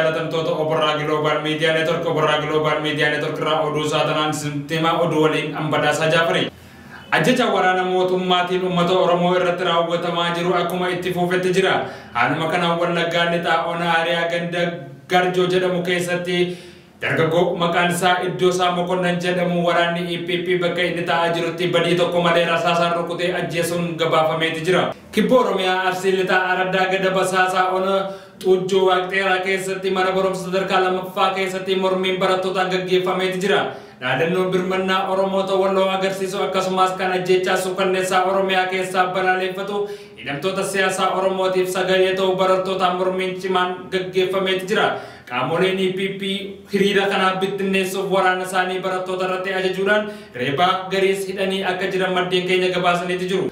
Global Media Network, Oborraa Global Media Network irraa oduu saatanaan sintima oduu waliin Ambadaasaa Jaafari. Ajjecha waraana mootummaatiin uummata Oromoo irratti raawwatamaa jiru akkuma itti fufetti jira. Haaluma kanaan Wallaggaa Lixaa Ona Hariyaa ganda Garjoo jedhamu keessatti dargaggoo maqaan isaa Iddoosaa Mokonnan jedhamu waraanni EPP bakka inni taa'aa jirutti badii tokko malee rasaasaan rukutee ajjeesuun gabaafameeti jira. Kibba Oromiyaa Arsii Lixaa Araddaa Gada Basaasaa Ona Xuujjoo Waaqxeeraa keessatti mana barumsa sadarkaa lammaffaa keessatti mormiin barattootaan gaggeeffameeti jira. Dhaadannoon birmannaa Oromoota Walloo agarsiisu akkasumas kan ajjeechaa suukanneessaa Oromiyaa keessaa balaaleffatu hidhamtoota siyaasaa Oromootiif sagalee ta'u barattootaan mormiin cimaan gaggeeffameeti jira. Qaamoleen EPP hiriira kanaa bittinneessuuf waraana isaanii barattoota irratti ajajuudhaan reebaa gariis hidhanii akka jiran maddeen keenya gabaasaniiti jiru.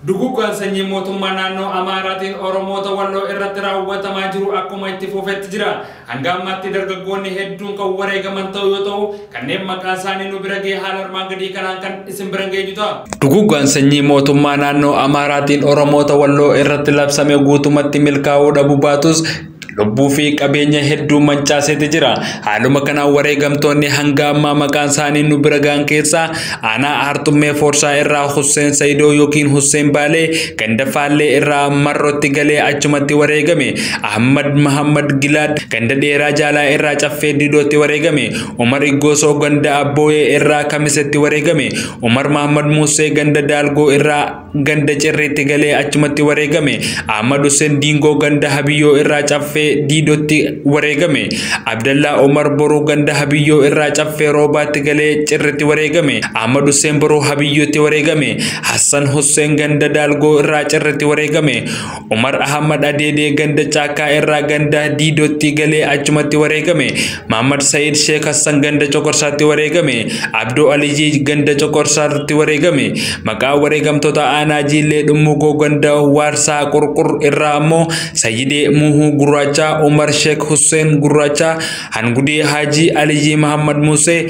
Duguuggaan sanyii mootummaa naannoo Amaaraatiin Oromoota Walloo irratti raawwatamaa jiru akkuma itti fufetti jira. Hanga ammaatti dargaggoonni hedduun kan wareegaman ta'u yoo ta'u, kanneen maqaan isaanii nu bira ga'e haala armaan gadii kanaan kan isin bira geenyu ta'a. Duguuggaan sanyii mootummaa naannoo Amaaraatiin Oromoota Walloo irratti labsame guutumatti milkaa'uu dhabuu baatus lubbuu fi qabeenya hedduu mancaaseeti jira. Haaluma kanaan wareegamtoonni hanga ammaa maqaan isaanii nu bira ga'an keessaa aanaa Harxummee Foorsaa irraa Husseen Sayidoo yookiin Husseen Baalee, ganda Faallee irraa Marrootti galee achumatti wareegame. Ahmad Mahammad Gilaad ganda Dheeraa Jaalaa irraa Caffee Didootti wareegame. Umar Iggoosoo ganda Abbooyee irraa Kamisetti wareegame. Umar Mahammad Musee ganda Daalgoo irraa ganda Cirreetti galee achumatti wareegame. Ahmad Hussein Diingoo ganda Habiyyoo irraa Caffee Diidootti wareegame. Abdallaa Omar Boruu ganda Habiyyoo irraa Caffee Roobaatti galee Cirreetti wareegame. Ahmad Hussein Boruu Habiyyootti wareegame. Hassan Hussein ganda Daalgoo irraa Cirreetti wareegame. Umar Ahmad Adeedee ganda Caakkaa irraa ganda Diidootti galee achumatti wareegame. Mahammad Sa'iid Sheek Hassan ganda Coqorsaatti wareegame. Abdoo Alijii ganda Coqorsaatti wareegame. Maqaa wareegamtoota aanaa Jiillee Dhummuugoo ganda Waarsaa Qurqur irraa ammoo Sayyidee Muhuu Gurraacha, Umar Sheikh Hussein Gurraacha, Hangudee Haji Aliyyi Mahammad Musee,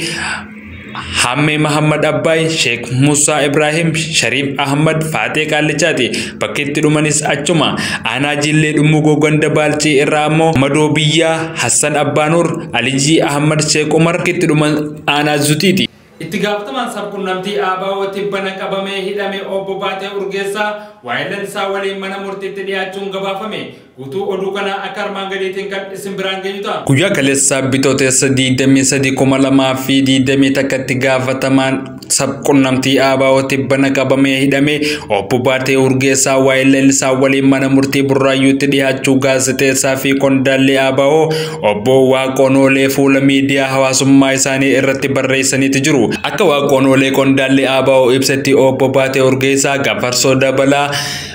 Hammee Mahammad Abbaay, Sheikh Musa Ibrahim, Sharif Ahmad, Faatee Qaallichaati. Bakki itti dhumanis achuma. Aanaa Jiillee Dhummuugoo ganda Baalchii irraa ammoo Madoo Biyyaa, Hassan Abbaanuur, Alijii Ahmad Sheikh Umar itti dhuman aanaa Zutiiti. Itti gaafatamaan sabquunnamtii ABO tibbana qabamee hidhame obbo Baatee Urgeessaa waa'ee isaa waliin mana murtiitti dhiyaachuun gabaafame. Guutuu oduu kana akka armaan gadiitiin kan isin biraan geenyu ta'a. Guyyaa kaleessaa bitootessa 23,2021tti gaafatamaan sabquunnamtii ABO tibbana qabamee hidhame obbo Baatee Urgeessaa waa'ee isaa waliin mana murtii Burraayyuutti dhiyaachuu gaazexeessaa fi qondaalli ABO obbo Waaqonoolee fuula miidiyaa hawaasummaa isaanii irratti barreessaniiti jiru. Akka Waaqonoolee qondaalli ABO ibsetti obbo Baatee Urgeessaa Gafarsoo Dabalaa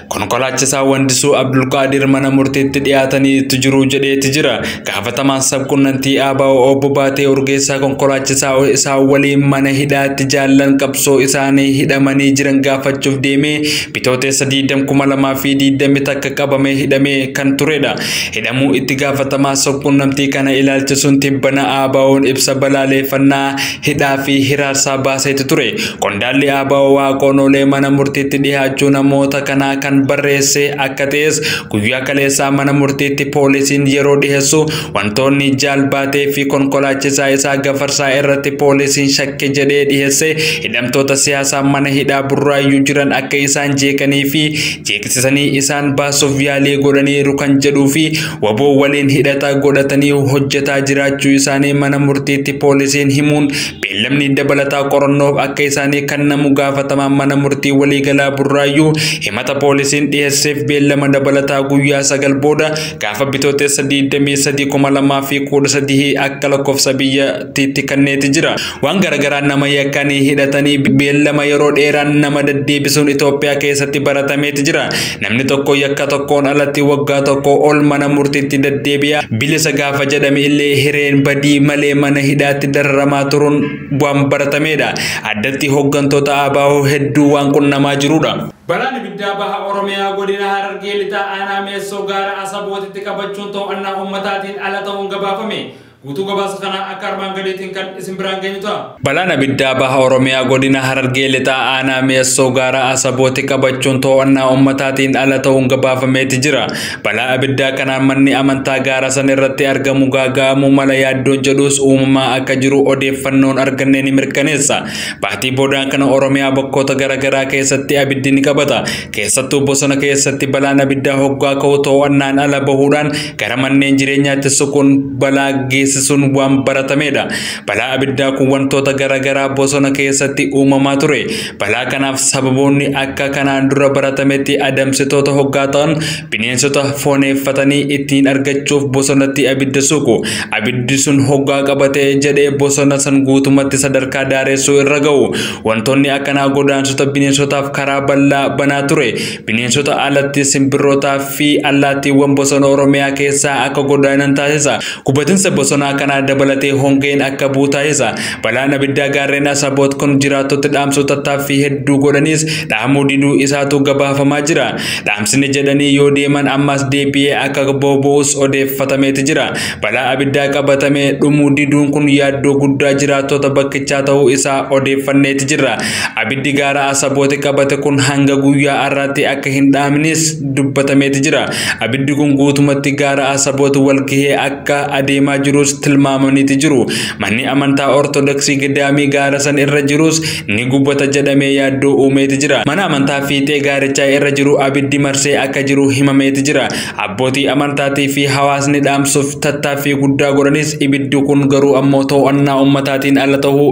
konkolaachisaa Wandisuu Abdulqaadir mana murtiitti dhiyaataniitu jiru jedheeti jira. Gaafatamaan sabquunnamtii ABO obbo Baatee Urgeessaa konkolaachisaa isaa waliin mana hidhaatti jaallan qabsoo isaanii hidhamanii jiran gaafachuuf deemee bitootessa 20,2021 qabamee hidhamee kan turedha. Hidhamuu itti gaafatamaa sabquunnamtii kana ilaalchisuun tibbana ABO'n ibsa balaaleffannaa hidhaa fi hiraarsaa baaseeti ture. Qondaalli ABO Waaqonoolee mana murtiitti dhiyaachuu namoota kanaa kan barreesse akka ta'es guyyaa kaleessaa mana murtiitti poolisiin yeroo dhiyeessu wantoonni jaal Baatee fi konkolaachisaa isaa Gafarsaa irratti poolisiin shakke jedhee dhiyeesse hidhamtoota siyaasaa mana hidhaa Burraayyuu jiran akka isaan jeeqanii fi jeeqsisanii isaan baasuuf yaalii godhaniiru kan jedhuu fi waboo waliin hidhata godhatanii hojjetaa jiraachuu isaanii mana murtiitti poolisiin himuun beellamni dabalataa qorannoof akka isaanii kennamu gaafatamaan mana murtii waliigalaa Burraayyuu himata Himata poolisiin dhiyeesseef beellama dabalataa guyyaa 9 booda gaafa bitootessa 23/2013 akka lakkoofsa biyyattiitti kenneeti jira. Waan garaagaraa nama yakkanii hidhatanii beellama yeroo dheeraan nama deddeebisuun Itoophiyaa keessatti baratameeti jira. Namni tokko yakka tokkoon alatti waggaa tokko ol mana murtiitti deddeebi'a. Bilisa gaafa jedhame illee hireen badii malee mana hidhaatti dararamaa turuun waan baratamedha. Addatti hooggantoota ABO hedduu waan qunnamaa jirudha. Balaan ibiddaa baha Oromiyaa godina Harargee lixaa aanaa Meessoo gaara Asabootitti qabachuun to'annaa uummataatiin ala ta'uun gabaafame. Guutuu gabaasa kanaa akka armaan gadiitiin kan isin biraan geenyu ta'a. Balaan ibiddaa baha Oromiyaa godina Harargee lixaa aanaa Meessoo gaara Asabooti qabachuun to'annaa uummataatiin ala ta'uun gabaafameeti jira. Balaa ibiddaa kanaan manni amantaa gaara san irratti argamu gaaga'amuu mala yaaddoon jedhus uumamaa akka jiru odeeffannoon arganne ni mirkaneessa. Baatii boodaan kana Oromiyaa bakkoota garaagaraa keessatti abiddi ni qabata. Keessattuu bosona keessatti balaan abiddaa hoggaa ka'u to'annaan ala bahuudhaan gara manneen jireenyaatti suquun balaa geessisuun waan baratamedha. Balaa abiddaa kun wantoota garaagaraa bosona keessatti uumamaa ture. Balaa kanaaf sababoonni akka kanaan dura baratametti adamsitoota hoggaa ta'an bineensota fooneeffatanii ittiin argachuuf bosonatti abidda suqu. Abiddi sun hoggaa qabatee jedhee bosona san guutumatti sadarkaa daaressuu irra ga'u. Wantoonni akkanaa godaansota bineensotaaf karaa bal'aa banaa ture. Bineensota alatti simbirrootaa fi allaattiiwwan bosona Oromiyaa keessaa akka godaanan taasisa. Gubatinsa bosonaa kanaa dabalatee hongeen akka bu'u taasisa. Balaan abiddaa gaarreen Asaboot kun jiraattota dhaamsuu tattaaffii hedduu godhanis dhaamuu diduu isaatu gabaafamaa jira. Dhaamsni jedhanii yoo deeman ammas deebi'ee akka boba'us odeeffatameeti jira. Balaa abiddaa qabatamee dhumuu diduun kun yaaddoo guddaa jiraattota bakkichaa ta'uu isaa odeeffanneeti jira. Abiddi gaara Asabooti qabate kun hanga guyyaa har'aatti akka hin dhaamnes dubbatameeti jira. Abiddi kun guutumatti gaara Asabooti wal gahee akka adeemaa jirus tilmaamaniiti jiru. Manni amantaa Ortodoksii Gidaamii gaara san irra jirus ni gubata jedhamee yaaddoo uumeeti jira. Mana amantaa fiixee gaarichaa irra jiru abiddi marsee akka jiru himameeti jira. Abbootii amantaatii fi hawaasni dhaamsuuf tattaaffii guddaa godhanis ibiddi kun garuu ammoo to'annaa uummataatiin ala ta'uu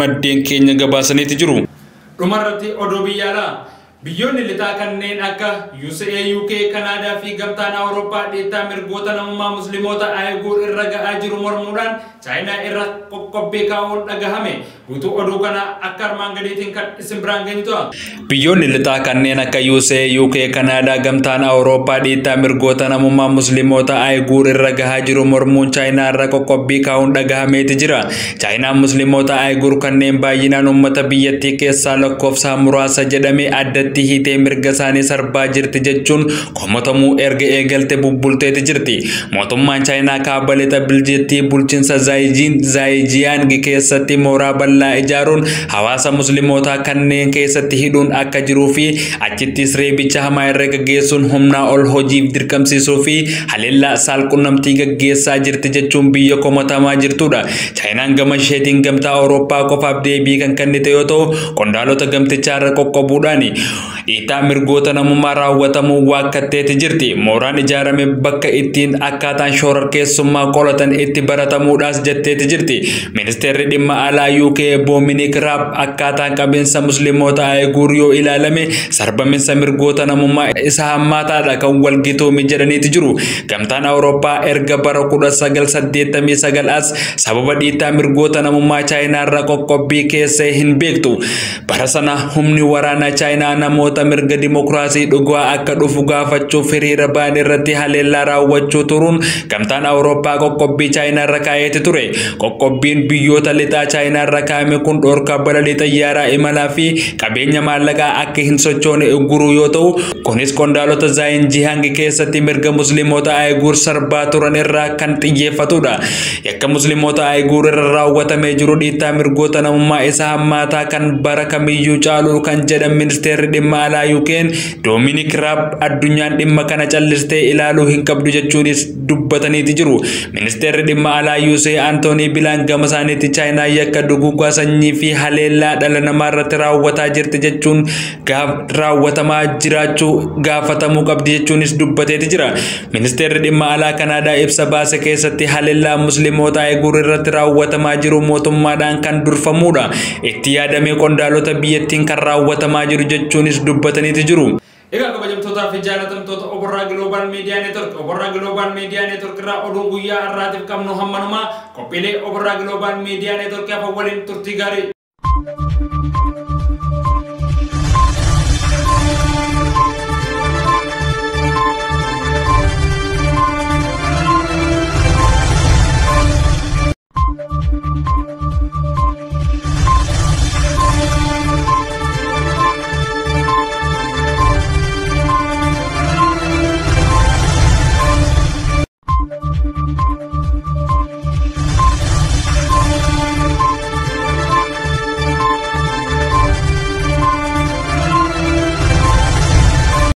maddeen keenya gabaasaniiti jiru. Dhumarratti oduu biyya alaa. Biyyoonni lixaa kanneen akka USA, UK, Kanaadaa fi gamtaan Awurooppaa dhiittaa mirgoota namummaa Musliimoota Ayguur irra ga'aa jiru mormuudhaan Chaayinaa irra qoqqobbii kaa'uun dhagahame. Guutuu oduu kana akka armaan gadiitiin kan isin biraan geenyu ta'a. Biyyoonni lixaa kanneen akka USA, UK, Kanaadaa, gamtaan Awurooppaa dhiittaa mirgoota namummaa Musliimoota Ayguur irra gahaa jiru mormuun Chaayinaa irra qoqqobbii kaa'uun dhagahameeti jira. Chaayinaan Musliimoota Ayguur kanneen baay'inaan uummata biyyattii keessaa lakkoofsaan muraasa jedhame addatti hiitee mirga isaanii sarbaa jirti jechuun komatamuu erga eegalte bubbulteeti jirti. Mootummaan Chaayinaa kaaba lixa biyyattii bulchiinsa Zaayijiyaang keessatti mooraa bal'aa ijaaruun hawaasa Muslimootaa kanneen keessatti hidhuun akka jiruu fi achittis reebicha hamaa irra gaggeessuun humnaa ol hojiif dirqamsiisuu fi haleellaa saalqunnamtii gaggeessaa jirti jechuun biyya komatamaa jirtudha. Chaayinaan gama isheetiin gamtaa Awurooppaa qofaaf deebii kan kennite yoo ta'u qondaalota gamtichaa irra qoqqobuudhaan dhiittaa mirgoota namummaa raawwatamuu waakkatteeti jirti. Mooraan ijaarame bakka ittiin akkaataan shororkeessummaa qolatan itti baratamuudhaas jetteeti jirti. Ministeerri dhimma alaa UK Dominic Raab akkaataan qabeensa Musliimoota Ayguur yoo ilaalame sarbaminsa mirgoota namummaa isa hammaataadha kan walgituumi jedhaniiti jiru. Gamtaan Awurooppaa erga bara 1989 as sababa dhiittaa mirgoota namummaa Chaayinaa irra qoqqobbii keessee hin beektu. Bara sana humni waraanaa Chaayinaa namoota mirga dimokiraasii dhugaa akka dhufu gaafachuuf hiriira ba'an irratti haleellaa raawwachuu turuun gamtaan Awurooppaa qoqqobbii Chaayinaa irra kaa'eeti ture. Qoqqobbiin biyyoota lixaa Chaayinaa irra kaa'ame kun dhorkaa balalii xayyaaraa imalaa fi qabeenya maallaqaa akka hin sochoone ugguruu yoo ta'u kunis qondaalota Zaayinjihaang keessatti mirga Musliimoota Ayguur sarbaa turan irraa kan xiyyeeffatudha. Yakka Musliimoota Ayguur irra raawwatamee jiru dhiittaa mirgoota namummaa isa hammaataa kan bara kamiyyuu caalu kan jedhan ministeerri dhimma alaa UK'n Dominic Raab addunyaan dhimma kana callistee ilaaluu hin qabdu jechuunis dubbataniiti jiru. Ministeerri dhimma alaa USA Antoonii Bilaan gama isaaniitti Chaayinaa yakka duguuggaa sanyii fi haleellaa dhala namaa irratti raawwataa jirti jechuun raawwatamaa jiraachuu gaafatamuu qabdi jechuunis dubbateeti jira. Ministeerri dhimma alaa Kanaadaa ibsa baase keessatti haleellaa Musliimoota Ayguur irratti raawwatamaa jiru mootummaadhaan kan durfamudha. Itti yaadamee qondaalota biyyattiin kan raawwatamaa jiru jechuunis dubbataniiti jiru. Egaa kabajamtootaa fi jaalatamtoota Oborraa Global Media Network, Oborraa Global Media Network irraa oduun guyyaa har'aatiif qabnu hammanumaa. Qophiilee Oborraa Global Media Network hafan waliin turtii gaarii.